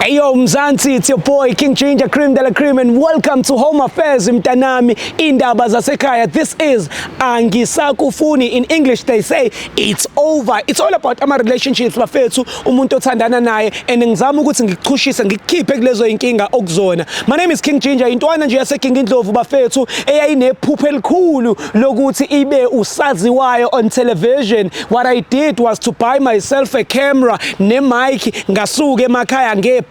Hey yo Mzansi, it's your boy King Ginger Cream de la Cream and welcome to Home Affairs mntanami, indaba zasekhaya. This is Angisakufuni. In English they say it's over. It's all about ama relationships bafethu, umuntu othandana naye and ngizama ukuthi ngikuchushise ngikukhiphe kulezo inkinga okuzona. My name is King Ginger, intwana nje yase King Indlovu bafethu eyayinephupho elikhulu lokuthi ibe usaziwayo on television. What I did was to buy myself a camera ne mic, ngasuka emakhaya ngebhasi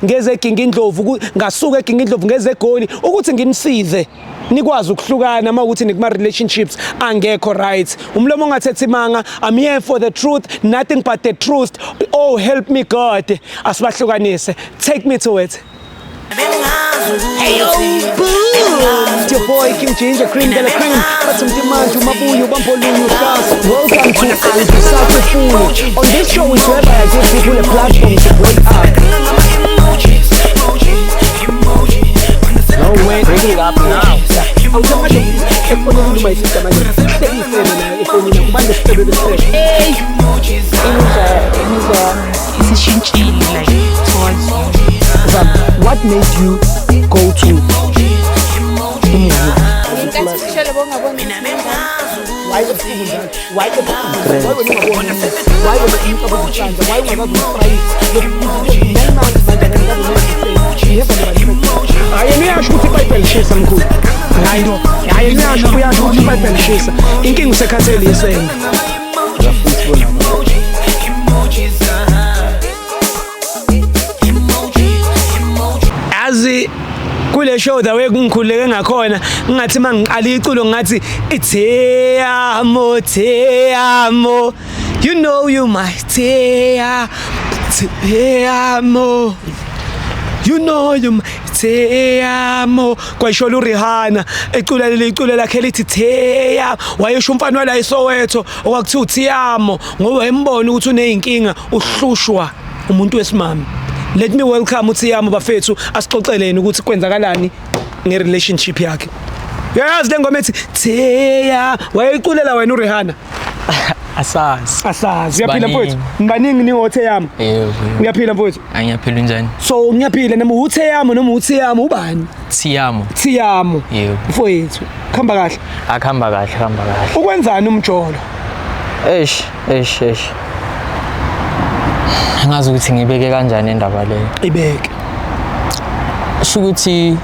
ngeze Gingindlovu, ngasuka eGingindlovu ngeze eGoli ukuthi nginisize nikwazi ukuhlukana uma ukuthi nikuma relationships angekho right. Umlomo ongathethi manga, I'm here for the truth, nothing but the truth. Oh help me God, asibahlukanise. Take me to it. Hey yo, boom! It's your boy King Ginger Cream de la Cream. Bathi mntimanje umabuyo bambolunye uhlasa. Welcome to Angisakufuni. On this show is whereby I give people a platform to break up. No way. Break it up now. Awusemanje efonini uma isister manje. Sekuyisele nayo efonini kubantu esicebe besicebe. Hey. Imizwa yami isishintshile like towards you. Zam, what made you go to umuzi? Ngenkathi ushele bongaboni. Why ebusuku njalo? Why ebusuku? Why wena ungaboni? Why wena umcabango ucanza? Why ungakazi umfrayisi? Hayi yena uyasho ukuthi iBhayibheli lishisa mkhulu. Hayi no. Hayi yena uyasho uyasho ukuthi iBhayibheli lishisa. Inkinga usekhathele isende. Azi kule show the way ngikhuleke ngakhona ngathi mangiqala iculo ngathi te amo te amo, you know you my te te amo, you know you my te amo. Kwayishola uRihanna ecula leli iculo lakhe lithi te amo, wayesho umfana wala eSoweto okwakuthiwa te amo ngoba embona ukuthi uneyinkinga uhlushwa umuntu wesimame. Let me welcome uThiyamo bafethu, asixoxeleni ukuthi kwenzakalani ngerelationship yakhe. Uyayazi le ngoma ethi Theya wayeyiculela wena uRihanna? Asazi. Asazi. Uyaphila mfowethu? Nibaningi ningoTheyamo. Yebo. Uyaphila mfowethu? Angiyaphila, njani? So ngiyaphila noma uTheyamo noma uThiyamo ubani? Thiyamo. Thiyamo. Yebo. Mfowethu, kuhamba kahle? Akuhamba kahle, hamba kahle. Ukwenzani umjolo? Eish, eish, eish. Angazi ukuthi ngibeke kanjani indaba leyo. Ibeke. Sho ukuthi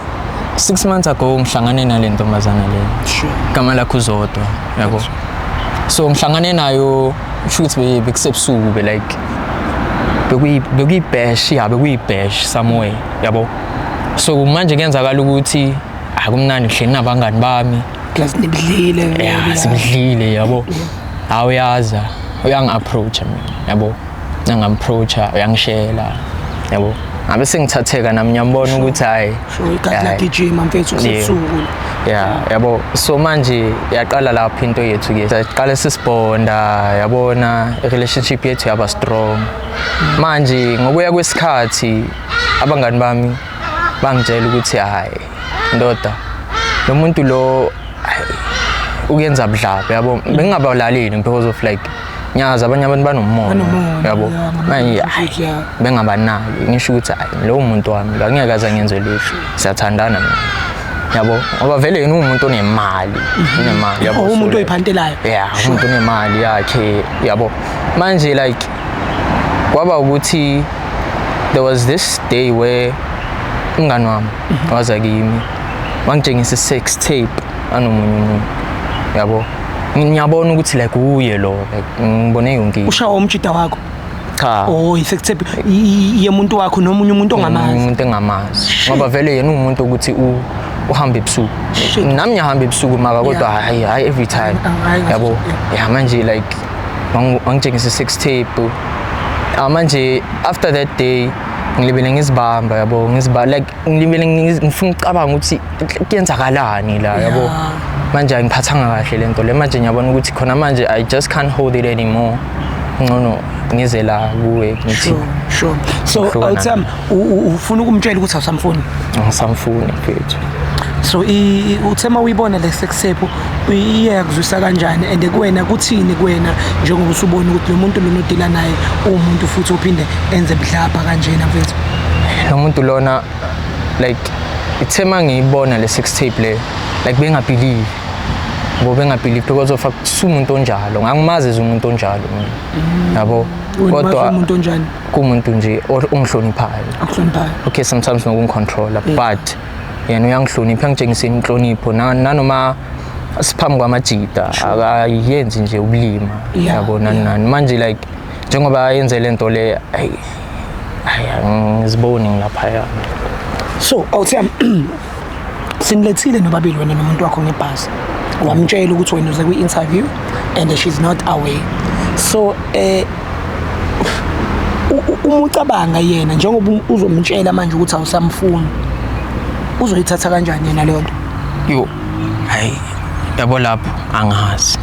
6 months ago ngihlangane nale ntombazana leyo. Sure. Igama lakhe uZodwa, yabo. So ngihlangane nayo sho ukuthi bekusebusuku be like bekuyi-bash, ya bekuyi-bash somewhere, yabo. So manje kuyenzakala ukuthi akumnandi ngihleli nabangani bami. Plus nibidlile. Ya sibidlile, yabo. Awuyaza uyangi-approacha mina, yabo. Nangam-approacha uyangishela, yabo. Ngabe sengithatheka nami ngiyambona ukuthi hayi. Sure, igazi lagijima mfethu kusebusuku. Ya, yabo. So manje yaqala lapho into yethu ke. Saqala sisibonda, yabona, relationship yethu yaba strong. Manje ngokuya kwesikhathi abangani bami bangitshela ukuthi hayi ndoda lo muntu lo ukuyenza budlabha, yabo. Bengingabalaleli because of like ngiyazi abanye abantu banomona, yabo. Manje bengabanaki ngisho ukuthi hayi lo muntu wami angeke aze angenze lutho, siyathandana mina, yabo, ngoba vele yena uwumuntu onemali, unemali, yabo. Umuntu oyiphantelayo. Yeah, umuntu onemali yakhe, yabo. Manje like kwaba ukuthi there was this day where umngani wami waza kimi wangitshengisa i-sex tape anomunye umuntu, yabo. Ngiyabona ukuthi like uye lo, like ngibone yonke into. Ushawa umjida wakho? Cha. Oh, i-sex tape yemuntu wakho nomunye umuntu ongamazi? Umuntu engamazi, ngoba vele yena uwumuntu ukuthi uhamba ebusuku. Nami ngiyahamba ebusuku maka, kodwa hayi hayi every time, yabo. Ya manje like wangitshengisa i-sex tape. Manje after that day ngilibele ngizibamba, yabo, ngizibamba like ngilibele ngifuna ukucabanga ukuthi kuyenzakalani la, yabo. Manje angiphathanga kahle lento le. Manje ngiyabona ukuthi khona manje I just can't hold it anymore, ngcono ngize la kuwe ngithi Sure. So awuthami ufuna ukumtshela ukuthi awusamfuni? Angisamfuni mfethu. So uthema uyibona le sex tape iyakuzwisa kanjani and kuwena kuthini kuwena njengoba usubona ukuthi lo muntu lona odila naye uwumuntu futhi uphinde enze budlabha kanjena mfethu? Lo muntu lona, like, ithe mangiyibona le sex tape le, like, bengabelieve ngoba bengabelieve because of akusumuntu onjalo, ngangimazi as umuntu onjalo mina, yabo. Kodwa umuntu onjani? Kumuntu nje ongihloniphayo. Akuhloniphayo. Okay, sometimes nokungicontrola, but yena uyangihlonipha, angitshengise inhlonipho nanoma siphambi kwamajita, akayenzi nje ubulima, yabo, nani nani. Manje, like, njengoba ayenze lento le, ayi ayi, angiziboni ngilaphaya. So awuthiyami, sinilethile nobabili wena nomuntu wakho ngebhasi, wamtshela ukuthi wena uze kwi-interview and she's not aware. So uma ucabanga yena, njengoba uzomtshela manje ukuthi awusamfuni, uzoyithatha kanjani yena leyo nto? Yo, hayi, yabo, lapho angazi,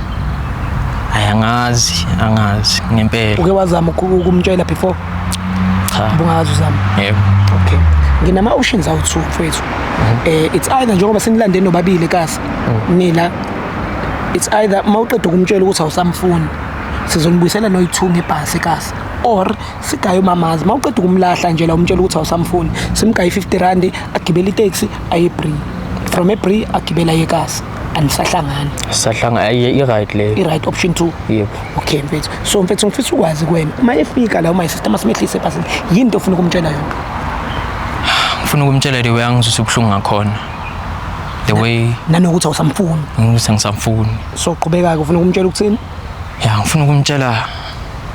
hayi, angazi, angazi ngempela. Uke wazama ukumtshela before? Cha. Ubungazi uzama? Yebo. Okay, nginama-options awu-two, mfowethu. It's either, njengoba senilande nobabili kasi nila, it's either uma uqeda ukumtshela ukuthi awusamfuni, sizonibuyisela noyi-two ngebhasi kasi, or sigaye umamazi. Uma uqeda ukumlahla nje la, umtshela ukuthi awusamfuni, simgaye i-50 rand, agibele iteksi aye eBree, from eBree agibela aye ekasi, anisahlangani. Sahlanga, ayi, i-right leyo. I-right, option two? Yebo. Okay mfethu. So mfethu, ngifisa ukwazi kuwena, uma efika la, uma isister masimehlise ebhasini, yini into ofuna ukumtshela yona? Ngifuna ukumtshela the way angizwisa ubuhlungu ngakhona, the way Nanokuthi awusamfuni. Ngikuthi angisamfuni. So qhubeka-ke, ufuna ukumtshela ukuthini? Ya, ngifuna ukumtshela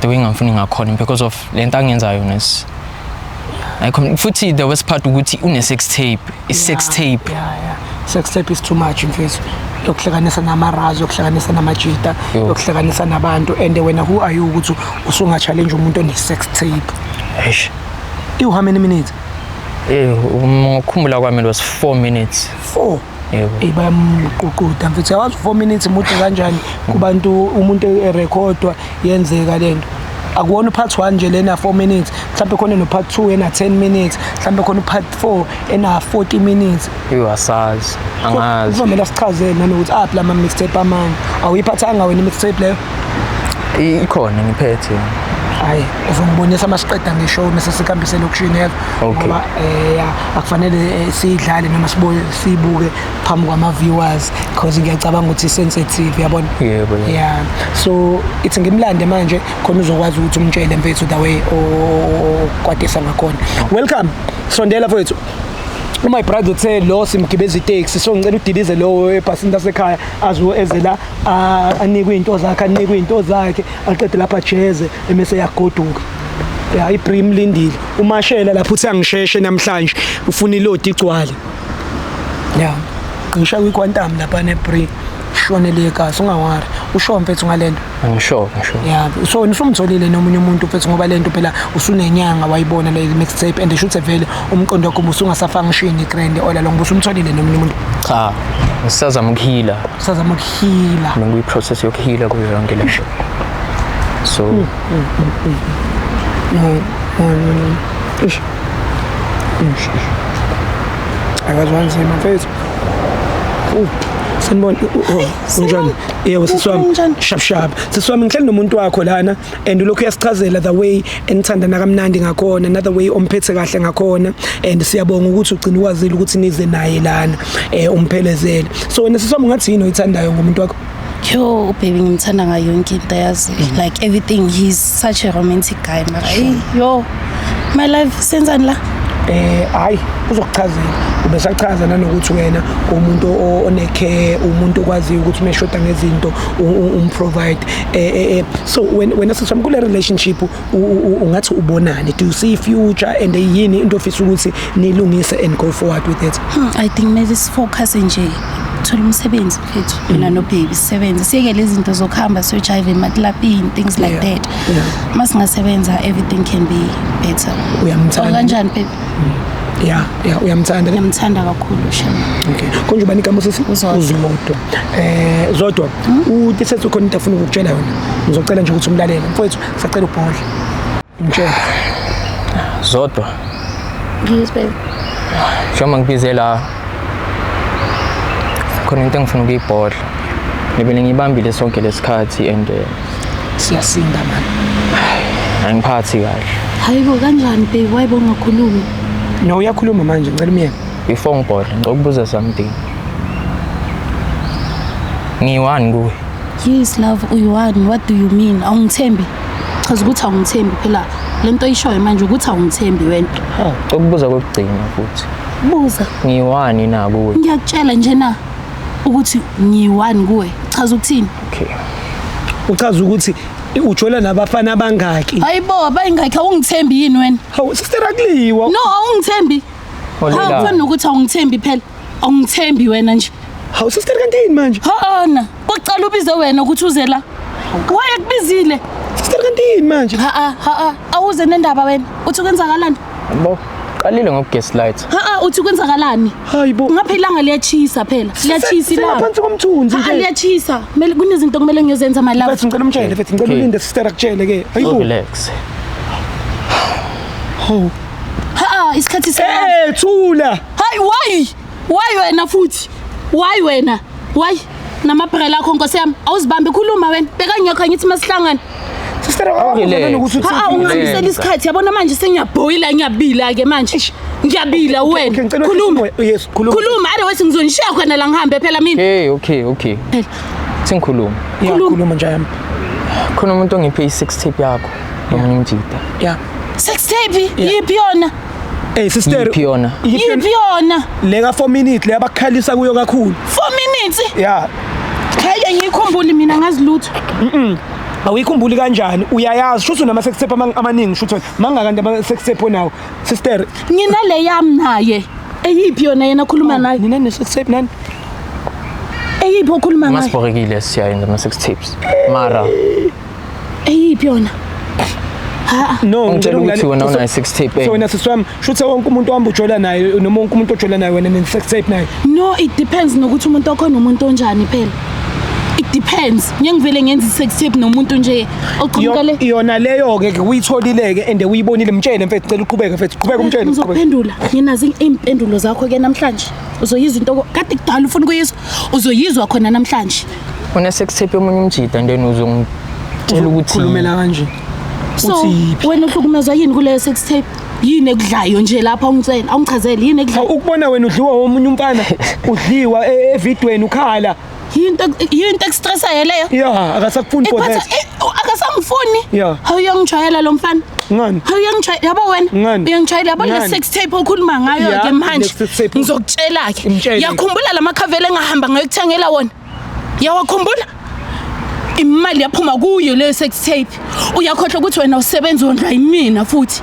the way ngingafuni ngakhona because of le nto angenza yona ayikho. Futhi the worst part ukuthi une-sex tape, i-sex tape. Yeah, sex tape is too much, mfethu, yokuhlanganisa namarazi, yokuhlanganisa namajita, Yo. yokuhlanganisa nabantu. And wena, who are you ukuthi usunga-challenge umuntu one-sex tape? Eish. Iwu how many minutes? Ngokukhumbula kwami it was 4 minutes. Four? Yebo. Eyi, bayamququda mfethu. Yawazi 4 minutes mude kanjani kubantu? Umuntu erekhodwa yenzeka lento, akuwona upart 1 nje lena 4 minutes, mhlawumbe khona no-part 2 ena 10 minutes, mhlawumbe khona upart 4 ena 40 minutes. Yo, asazi, angazi. Kuzomele sichazele nanokuthi aphi lama mixtape amanye. Awuyiphathanga wena i-mixtape leyo? Ikhona, ngiphethe. Hayi, uzongibonisa masiqeda ngeshow, mase sikhambise elokishini, yezwa? Okay. Ngoba ya, akufanele siyidlale noma siyibuke phambi kwama-viewers because ngiyacabanga ukuthi i-sensitive, yabona. Yebo. Yeah, so ithi ngimlande manje khona uzokwazi ukuthi umtshele, mfethu, the way okwatisa ngakhona. Welcome, sondela mfethu. My brother uthe lo simgibeza iteksi, so ngicela udilize lo ebhasini lasekhaya, aze eze la, anikwe iy'nto zakhe, anikwe iy'nto zakhe, aqede lapha ajeze, emese yagoduka. Ya, iBree lindile umashela lapho, uthi angisheshe namhlanje, ufuna ilodi igcwale. Ya, ngisha kwi-Quantum lapha neBree, shone le kasi, ungawari usho mfethu ngalento. Angisho, ngisho. Ya, so wena usumtholile nomunye umuntu, mfethu? Ngoba lento phela usunenyanga wayibona le mixtape and shuthe vele umqondo wakho usungasafunction grand all along, usumtholile nomunye umuntu? Cha, ngisazama ukuheala. Usazama ukuheala. Ngikuyi-process yokuheala kuyo yonke le nto, so No, no, no, no. Ish. Ish, ish. Akazi wanzima mfethu. Sanibona. Oh, unjani? Yebo, sisi wami. Unjani? Sharp sharp. Sisi wami, ngihleli nomuntu wakho lana and lokhu uyasichazela the way enithandana kamnandi ngakhona, another way omphethe kahle ngakhona, and siyabonga ukuthi ugcina ukwazile ukuthi nize naye lana umphelezele. So wena sisi wami, ungathi yini oyithandayo ngomuntu wakho? Yo, baby, ngimthanda ngayo yonke into, yazi. Like everything, he's such a romantic guy. Mara, hey, yo, my life senzani la? Hayi, uzokuchazela, ubesachaza nanokuthi wena umuntu onecare, umuntu okwaziyo ukuthi uma eshoda ngezinto umprovide. So wena sisi wami, kule relationship ungathi ubonani? Do you see future and yini into ofisa ukuthi nilungise and go forward with it? I think maybe sifocus nje thola umsebenzi mfethu, mina no baby sisebenze, siyeke lezi zinto zokuhamba siyojive emaklabini, things like that. Masingasebenza, everything can be better. Uyamthanda? Oh, kanjani, baby? Ya, uyamthanda ne? Ngiyamthanda kakhulu, shem. Okay, konje ubani igama, sisi? UZodwa. UZodwa. Zodwa, uthi sethu khona into afuna ukukutshela yona, ngizocela nje ukuthi umlalele mfowethu, sacela ubhodle ngitshela. Zodwa. Yes, baby. Njengoba ngibize la, khona into engifuna ukuyibhodla, ngibele ngiyibambile sonke lesikhathi and Siyasinda mani. Angiphathi kahle. Hayibo, kanjani, baby? Why bongakhulumi? No, uyakhuluma manje, ngicela umyeke. Before ngibhodla, ngicela ukubuza something. Ngiyi-one kuwe? Yes love, uyi-one. What do you mean? Awungithembi? Chaza ukuthi awungithembi phela. Le nto oyishoyo manje ukuthi awungithembi wena. Ngicela ukubuza kokugcina futhi. Buza. Ngiyi-one na kuwe? Ngiyakutshela nje na ukuthi ngiyi-one kuwe. Chaza ukuthini? Okay. Uchaza ukuthi ujola nabafana abangaki? Hayibo, abayingakhi, awungithembi yini wena? Hawu sister, akuliwa. No, awungithembi. Hawu, Olelani. kufana nokuthi awungithembi phela. Awungithembi wena nje. Hawu sister, kanti yini manje? Ha-ana, kokucala ubize wena ukuthi uze la. Wayekubizile. Sister, kanti yini manje? Ha-a, ha-a, awuze nendaba wena. Uthi kwenzakalani? Yabo, qalile ngokugaslight. Ha-a, uthi kwenzakalani? Hayibo. Ngapha ilanga liyachisa phela. Liyachisa ilanga. Singaphansi komthunzi Ha-a, nje. liyachisa. Kumele kunezinto okumele ngiyozenza my love. Mfethu, ngicela umtshele, mfethu, ngicela Okay. ulinde sister akutshele ke. Hayibo. Relax. Hawu. Ha-a, isikhathi sami. Eh, thula. Hayi, why? Why wena futhi? Why wena? Why? Namabhrela akho nkosi yami, awuzibambe, khuluma wena. Beka ngiyakho ngithi masihlangane. Sister, Relax. awuzona ukuthi Ha, ungihambisela isikhathi, yabona manje sengiyabhoyila, ngiyabila ke manje. Ngiyabila Okay, wena. ngicela Khuluma. Yes, khuluma. Khuluma, otherwise ngizonishiya khona la ngihambe phela mina. Hey, okay, okay. Phela. Sengikhuluma. Yeah, Khuluma. khuluma nje yami. Khona umuntu ongiphe i-sex tape yakho nomunye umjita. Yeah. Sex tape yiphi yona? Hey sister. Yiphi yona? Yiphi yona? Le ka 4 minutes le abakhalisa kuyo kakhulu. 4 minutes. Yeah. Hayi, ngiyikhumbuli mina, ngazi lutho. Awuyikhumbuli kanjani? Uyayazi shuthi unama sex tape amaningi, shuthi wena. Mangaka ama sex tape onawo. Sister, Nginale yami naye. Eyiphi yona yena khuluma naye? nina ne sex tape nani? Eyiphi okhuluma ngayo? Masibhorekile siyayenza ama-sex tapes. Mara Eyiphi yona? Ha. No, ungitshela ukuthi ngicela wena unayo sex tape. So wena sisi wami, shuthi wonke umuntu ohamba ujola naye noma wonke umuntu ojola naye wena ne sex tape naye. No, it depends nokuthi umuntu okhona umuntu onjani phela. It depends. Ngeke ngivele ngenze i-sex tape nomuntu nje oqhamuka le. Yona leyo ke uyitholile ke and uyibonile, mtshele mfethu, cela uqhubeke mfethu, qhubeka umtshele, qhubeka. Ngizokuphendula. Nginazo iy'mpendulo zakho ke namhlanje. Uzoyizwa into kade kudala ufuna ukuyizwa. Uzoyizwa khona namhlanje. Une-sex tape yomunye umjita and then uzongitshela ukuthi Khulumela kanje. So Uthi yiphi? wena uhlukumezwa yini kuleyo sex tape? Yini ekudlayo nje lapha, ungicela, awungichazele yini Hawu, ekudlayo? ukubona wena udliwa womunye umfana, udliwa evidweni ukhala. Yinto ekustressayo leyo? Yeah, akasakufuni for Iphatha that. akasangifuni. Yeah. Hawu, uyangijwayela lo mfana. Ngani? Hawu, uyangijwayela yabo wena. Ngani? Uyangijwayela yabo le Ngani? sex tape okhuluma ngayo Yeah, ke manje. le sex tape. Ngizokutshela ke. Mtshele. Yakhumbula lamakhavela engahamba ngayokuthengela wona? Yawakhumbula? Imali yaphuma kuyo leyo sex tape. Uyakhohlwa ukuthi wena usebenza wondlwa yimina futhi.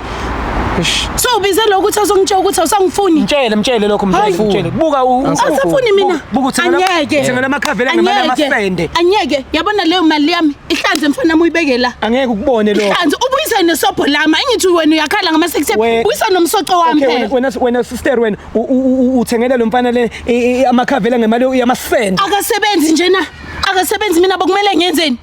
Eish. So ubize lokho ukuthi azongitshela ukuthi awusangifuni. Mtshele, mtshele lokho, mtshele, Hayi. mtshele. Buka Awusafuni mina. Buka uthenga Angeke. uthenga lamakhavela ngemali Angeke. yamasende. Angeke. Yabona leyo mali yami ihlanze mfana wami, uyibeke la. Angeke ukubone lokho. Ihlanze, ubuyise nesobho lami. Angithi wena uyakhala ngama sex tape. Buyisa nomsoco wami Okay, phela. wena sister, wena uthengela lo mfana le amakhavela ngemali yamasende. Akasebenzi nje na. Akasebenzi, mina bokumele ngenzeni?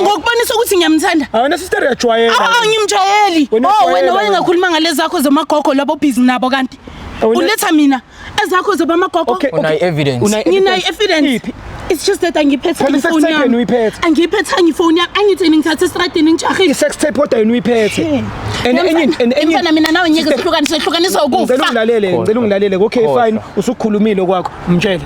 Ngokubonisa ukuthi ngiyamthanda. Hayi wena sister, uyajwayela. Awu, ngimjwayeli. Wena Oh uyajwayela wena wena. wayengakhuluma ngalezi zakho zamagogo labo busy nabo kanti. Uletha mina ezakho zobamagogo. Okay, Unayo evidence? Unayo Nginayo evidence. Iphi? It's just that angiphethe Phela i-sex ifoni tape yami. yena uyiphethe. Angiyiphethanga ifoni yami. Angithi ngithathe estradini ngijahile. I-sex tape kodwa yena uyiphethe. And enye and enye Mfana, mina nawe ngeke Sister, sihlukaniswe, sihlukaniswa Ngicela ukufa. ungilalele, ngicela ungilalele. Okay, Khohlwa. fine, usukhulumile kwakho, mtshele.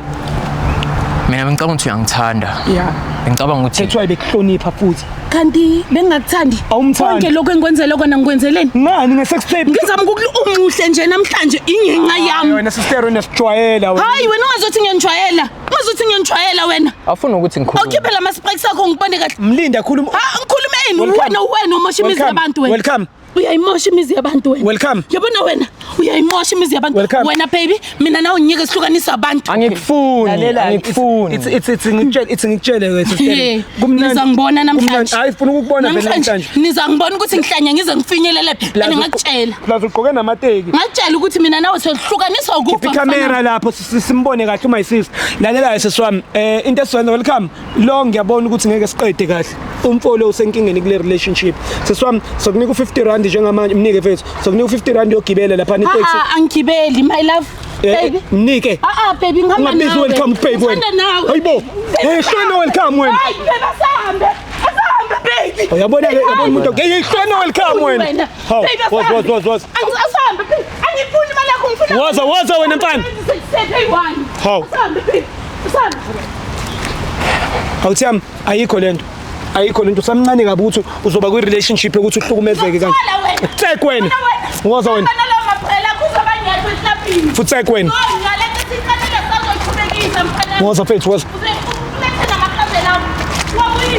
Mina bengicabanga ukuthi uyangithanda. Yeah. Bengicabanga ukuthi That's why bekuhlonipha futhi. Kanti bengingakuthandi. Awumthandi. Konke lokho engikwenzele kona ngikwenzeleni? Ngani nge-sex tape? Ngizama ukuthi umuhle nje namhlanje ingenxa yami. Wena sister, wena sijwayela wena. Hayi wena, ungazothi ngiyanijwayela. Ungazothi ngiyanijwayela wena. Afuna ukuthi ngikhulume. Awukhiphe la ma-specs akho ngibone kahle. Mlinda, khuluma. Ha, ngikhulumeni Welcome. wena umosha imizi Welcome. yabantu wena. Welcome. Uyayimosha imizi yabantu wena. Welcome. Yabona wena, uyayimosha imizi yabantu. Welcome. Wena baby, mina nawe ngiyeke sihlukanisa abantu. Angikufuni, Lalela, angikufuni. it's ngikutshele, it's ngikutshele wena sister. Hey, nizangibona namhlanje. Hayi, sifuna ukukubona vele namhlanje. Nizangibona ukuthi ngihlanya ngize ngifinyelele phi. Mina ngakutshela. Plus ugqoke namateki. Ngakutshela ukuthi mina nawe sehlukaniswa ukufa. Khipha ikhamera lapho simbone kahle uma yisisi. Lalela sisi wami, into esizoyenza, welcome. Lo ngiyabona ukuthi ngeke siqede kahle. Umfolo usenkingeni kule relationship. Sisi wami, sokunika u50 rand njengamanje, mnike mfethu. Sokunika u50 rand yogibela lapha Ah, itaxi. ah, angigibeli my love. Baby. Mnike. Ah ah baby, ngihamba Ungabizi nawe. welcome baby wena. Ngithanda nawe. Hayibo. Hey, hlona welcome wena. Hayi baby, asahambe. Asahambe baby. Uyabona ke, Baby, uyabona umuntu. Hey, hlona welcome wena. Hawu, Baby, woz woz asahambe. woz woz. Asahambe baby. Angifuni imali yakho. Woza, woza wena mfana. Hawu. Awuthiyami, ayikho lento. Ayikho lento, usamncane kabi ukuthi uzoba kwi-relationship yokuthi uhlukumezeke kanje. Tsek wena. Woza wena. Futsek wena. Woza mfethu, woza.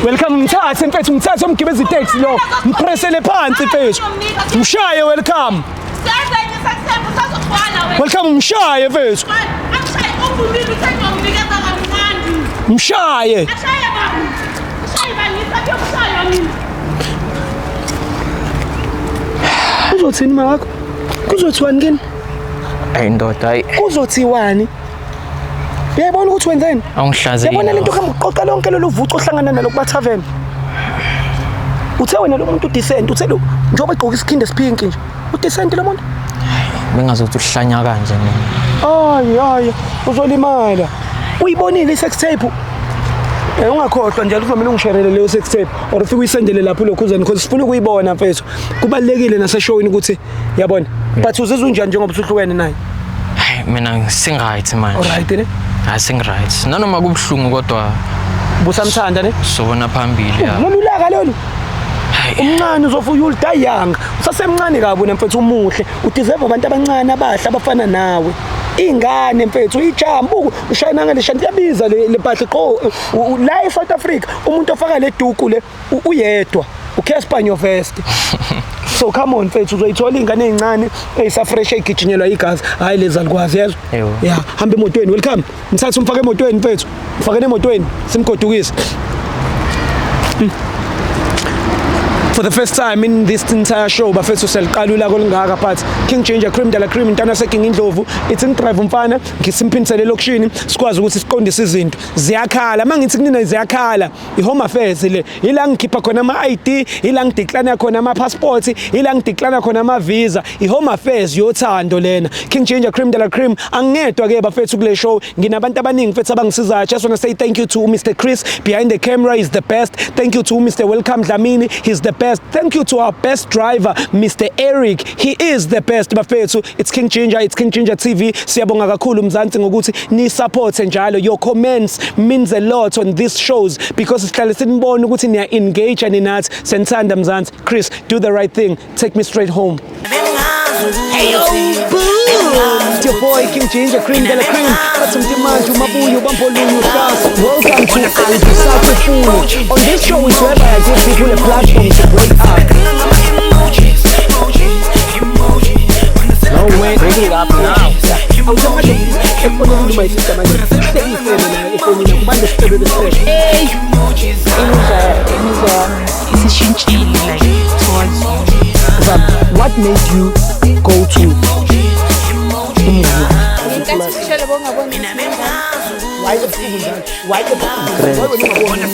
Welcome, mthathe mfethu, mthathe umgibeza itaxi lo. Mpresele phansi mfethu. Mshaye welcome. Welcome, mshaye mfethu. Mshaye. Kuzothini mawakho? Kuzothiwani kini? Ayi ndoda, ayi. Kuzothiwani? Uyayibona ukuthi wenzeni? Awungihlazeki. Yabona lento kuhamba uqoqa lonke lolu vuco ohlangana nalo kubathaveni. Uthe wena lo muntu udecent, uthe lo njengoba egqoka isikhindi esipink nje. Udecent lo muntu. Bengazothi uhlanya kanje mina. Hayi hayi, uzolimala. Uyibonile i-sex tape? Ungakhohlwa njalo kuzomela ungisherele leyo sex tape or ufike uyisendele lapho lokhuzeni because sifuna ukuyibona mfethu. Kubalekile naseshowini ukuthi yabona. But uzizwa unjani njengoba usuhlukene naye? Hayi mina singright manje. Alright ne? Hayi singright. Nanoma kubuhlungu kodwa Busamthanda ne? sobona phambili ya. Lolu laka lolu. Hayi Umncane uzofuya you'll die young. Usasemncane kabi wena mfethu, umuhle. Udeserve abantu abancane abahle abafana nawe. Ingane mfethu ijambu ushayina ngale shanti iyabiza le mpahla qo la eSouth Africa umuntu ofaka le duku le uyedwa uCasper Nyovest. So come on mfethu, uzoyithola ingane ezincane eyisafresh egijinyelwa igazi. Hayi lezi alikwazi yezwa. Yebo. Yeah, hamba emotweni. Welcome. Mthathe umfake emotweni mfethu. Mfakeni emotweni simgodukise. For the first time in this entire show bafethu seliqala ulaka olungaka, but King Ginger, Cream de la Cream, intwana seking indlovu, ithi ngidrive umfana ngisimphinisele elokishini sikwazi ukuthi siqondise izinto. Ziyakhala mangithi kunina, ziyakhala. I-home affairs le ila ngikhipha khona ama-ID, ila ngidecline khona ama-passport, ila ngidecline khona ama-visa. I-home affairs yothando lena. King Ginger, Cream de la Cream. Angingedwa ke bafethu kule show, nginabantu abaningi mfethu abangisizayo. Just want to say thank you to Mr Chris behind the camera, is the best. Thank you to Mr Welcome Dlamini, he's the best. Thank you to our best driver, Mr Eric, he is the best. Bafethu, it's King Ginger, it's King Ginger TV. Siyabonga kakhulu Mzansi ngokuthi ni support njalo. Your comments means a lot on these shows because sihlale sinibona ukuthi niya engage ninathi. Senthanda Mzansi. Chris, do the right thing, take me straight home. It's your boy King Ginger, Cream de la Cream. Bathi mtimanje umabuyo bambolunye uhlasa. Welcome to Angisakufuni. On this show is whereby I give people a platform to break up. No way. Break it up now. Awusemanje efonini my sister manje. Seyifene nayo efonini kubantu sicebe besicebe. Imizwa yami isishintshile like towards you. What made you go to umuzi? Ngenkathi ushele bongaboni. Why ebusuku njalo? Why ebusuku? Why wena ungaboni?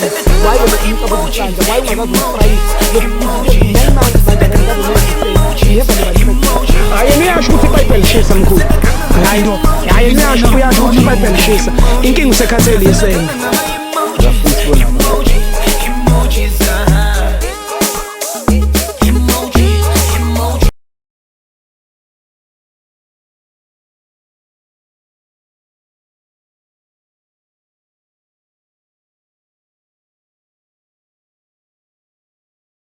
Why wena umcabango isandla? Why ungakazi uyiprayise? 9 months manje angikaze. Yebo, hayi yena uyasho ukuthi iBhayibheli lishisa mkhulu. Hayi no. Hayi yena uyasho, uyasho ukuthi iBhayibheli lishisa. Inkinga usekhathele isende.